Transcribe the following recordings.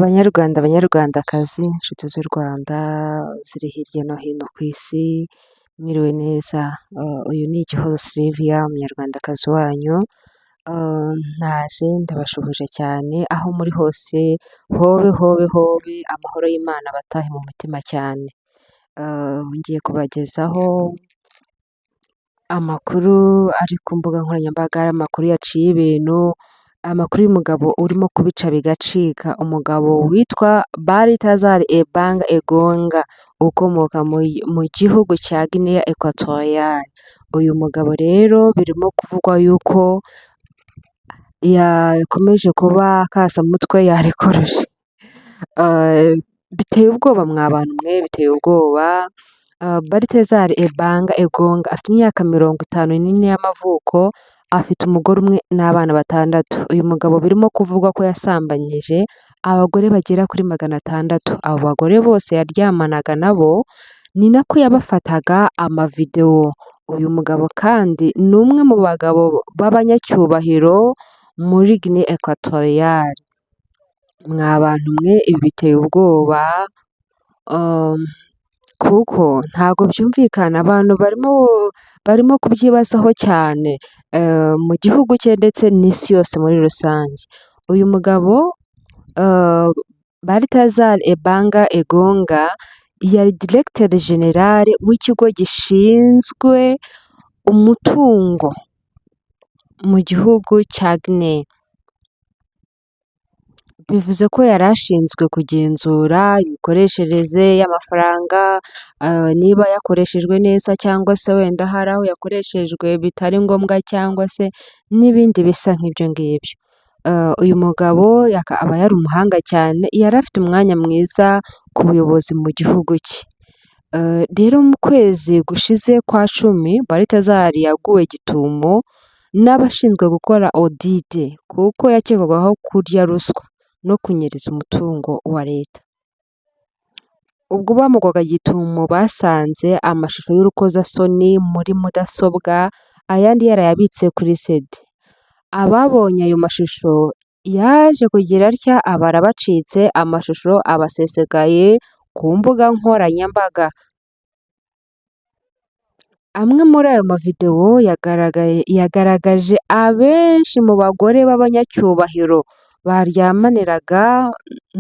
Banyarwanda, banyarwandakazi, inshuti z'u Rwanda ziri hirya no hino ku isi, mwiriwe neza. Uyu ni Igihozo Sylvia, umunyarwandakazi wanyu, naje ndabashuhuje cyane aho muri hose, hobe hobe hobe, amahoro y'Imana abatahe mu mutima cyane. Ngiye kubagezaho amakuru ari ku mbuga nkoranyambaga, amakuru yaciye ibintu, amakuru y'umugabo urimo kubica bigacika, umugabo witwa Balthazar Ebanga Engonga ukomoka mu gihugu cya Guinea Equatorial. Uyu mugabo rero birimo kuvugwa yuko yakomeje kuba akasamutwe yarekoroje. Biteye ubwoba mwa bantu mwe, biteye ubwoba. Balthazar Ebanga Engonga afite imyaka 54 y'amavuko, afite umugore umwe n'abana batandatu. Uyu mugabo birimo kuvugwa ko yasambanyije abagore bagera kuri 600. Abo bagore bose yaryamanaga nabo, ni nako yabafataga amavidewo. Uyu mugabo kandi ni umwe mu bagabo b'abanyacyubahiro muri Guinea Equatorial. Mwa bantu mwe, ibi biteye ubwoba kuko ntabwo byumvikana, abantu barimo kubyibazaho cyane mu gihugu cye ndetse n'isi yose muri rusange. Uyu mugabo Balthazar Ebanga Engonga yari Directeur Général w'ikigo gishinzwe umutungo mu gihugu cya Guinea. Bivuze ko yari ashinzwe kugenzura imikoreshereze y'amafaranga, niba yakoreshejwe neza cyangwa se wenda hari aho yakoreshejwe bitari ngombwa cyangwa se n'ibindi bisa nk'ibyo ngibyo. Uyu mugabo aba yari umuhanga cyane, yari afite umwanya mwiza ku buyobozi mu gihugu cye. Rero mu kwezi gushize kwa 10, Balthazar yaguwe gitumo n'abashinzwe gukora audit kuko yakekwagaho kurya ruswa no kunyereza umutungo wa leta. Ubwo bamugwaga gitumo basanze amashusho y'urukozasoni muri mudasobwa, ayandi yarayabitse kuri CD. Ababonye ayo mashusho yaje kugira atya aba arabacitse, amashusho aba asesekaye ku mbuga nkoranyambaga. Amwe muri ayo mavidewo yagaragaje abenshi mu bagore b'abanyacyubahiro baryamaniraga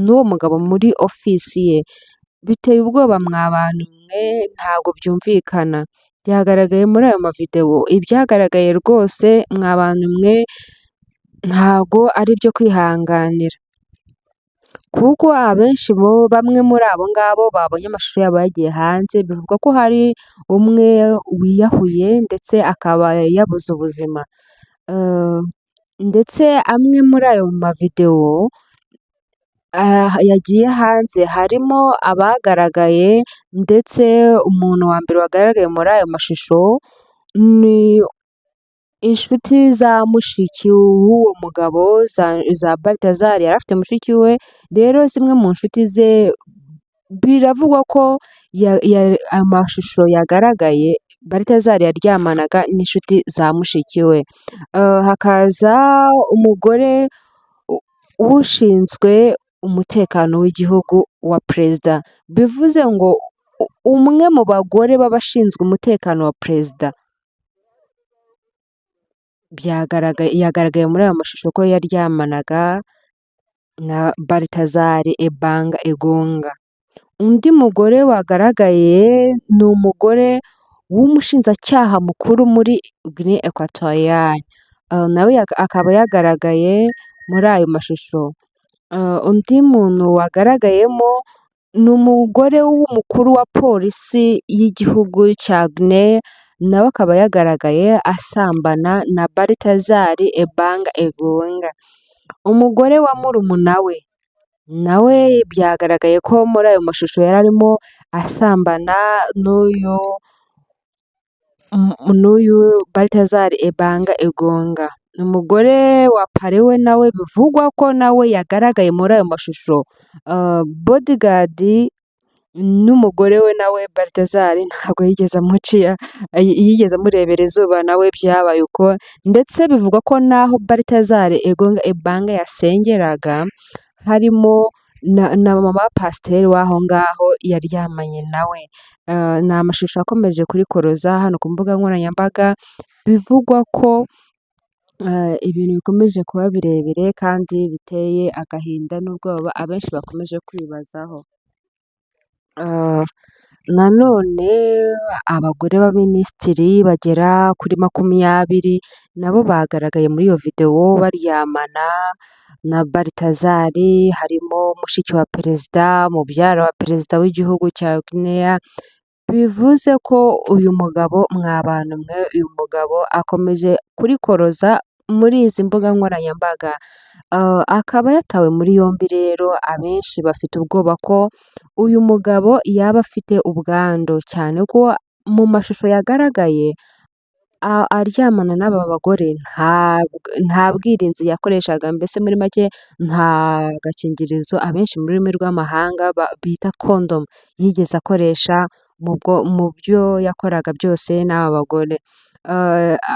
n'uwo mugabo muri ofisi ye. Biteye ubwoba mwa bantu mwe, ntabwo byumvikana. Byagaragaye muri ayo mavidewo, ibyagaragaye rwose mwa bantu mwe ntabwo ari ibyo kwihanganira. Kuko abenshi bamwe muri abo ngabo babonye amashusho yabo yagiye hanze, bivugwa ko hari umwe wiyahuye ndetse akaba yabuze ubuzima. Ndetse amwe muri ayo mavidewo yagiye hanze harimo abagaragaye, ndetse umuntu wa mbere wagaragaye muri ayo mashusho ni inshuti za mushiki w'uwo mugabo za Balthazar, yari afite mushiki we, rero zimwe mu nshuti ze biravugwa ko amashusho yagaragaye Balthazar yaryamanaga n'inshuti za mushiki we. Hakaza umugore ushinzwe umutekano w'igihugu wa perezida, bivuze ngo umwe mu bagore b'abashinzwe umutekano wa perezida yagaragaye muri aya mashusho ko yaryamanaga na Balthazar Ebanga Engonga. Undi mugore wagaragaye ni umugore w'umushinjacyaha mukuru muri Guinea Equatorial, nawe akaba yagaragaye muri ayo mashusho. Undi muntu wagaragayemo ni umugore w'umukuru wa polisi y'igihugu cya Guinea, nawe akaba yagaragaye asambana na Balthazar Ebanga Engonga. Umugore wa murumuna we nawe byagaragaye ko muri ayo mashusho yari arimo asambana n'uyu Balthazar Ebanga Engonga. Umugore wa parrain we nawe bivugwa ko nawe yagaragaye muri ayo mashusho. Bodyguard N'umugore we nawe Balthazar ntabwo yigeze amuciya yigeze amurebera izuba, nawe byabaye uko. Ndetse bivugwa ko naho Balthazar Engonga Ebanga yasengeraga harimo na mama pasiteri w'aho ngaho yaryamanye nawe. Ni amashusho akomeje kurikoroza hano ku mbuga nkoranyambaga, bivugwa ko ibintu bikomeje kuba birebire kandi biteye agahinda n'ubwoba abenshi bakomeje kwibazaho. Nanone abagore b'abaminisitiri bagera kuri 20 nabo bagaragaye muri iyo videwo baryamana na Balthazar, harimo mushiki wa perezida, mubyara wa perezida w'igihugu cya Guinea, bivuze ko uyu mugabo mwa bantu mwe, uyu mugabo akomeje kurikoroza muri izi mbuga nkoranyambaga. Akaba yatawe muri yombi rero, abenshi bafite ubwoba ko uyu mugabo yaba afite ubwandu, cyane ko mu mashusho yagaragaye aryamana n'aba bagore nta bwirinzi yakoreshaga, mbese muri make nta gakingirizo abenshi mu rurimi rw'amahanga bita condom yigeze akoresha mu byo yakoraga byose n'aba bagore.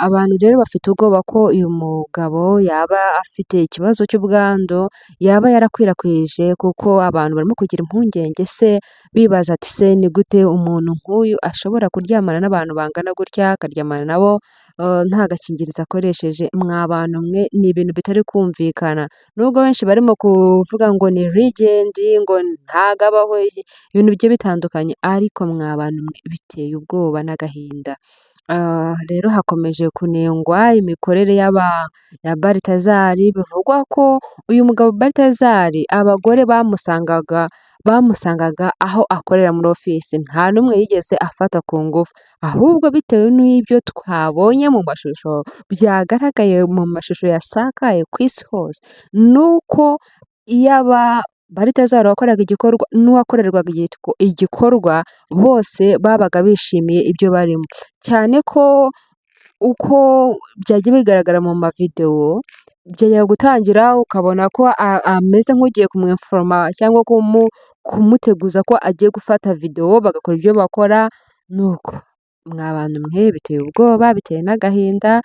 Abantu rero bafite ubwoba ko uyu mugabo yaba afite ikibazo cy'ubwandu yaba yarakwirakwije, kuko abantu barimo kugira impungenge se bibaza ati se ni gute umuntu nk'uyu ashobora kuryamana n'abantu bangana gutya, akaryamana nabo nta gakingirizo akoresheje? Mwa bantu mwe, ni ibintu bitari kumvikana. Nubwo benshi barimo kuvuga ngo ni legend, ngo ntago abaho, ibintu bigiye bitandukanye, ariko mwa bantu mwe biteye ubwoba n'agahinda. Rero hakomeje kunengwa imikorere ya Balthazar, bivugwa ko uyu mugabo Balthazar abagore bamusangaga aho akorera muri ofisi, nta n'umwe yigeze afata ku ngufu, ahubwo bitewe n'ibyo twabonye mu mashusho byagaragaye mu mashusho yasakaye ku isi hose, nuko iyaba Balthazar wakoraga igikorwa n'uwakorerwaga igikorwa bose babaga bishimiye ibyo barimo, cyane ko uko byagiye bigaragara mu mavidewo byajyaga gutangira ukabona ko ameze nk'ugiye kumwinforoma cyangwa kumuteguza ko agiye gufata videwo, bagakora ibyo bakora, nuko mwa bantu mwe biteye ubwoba, biteye n'agahinda.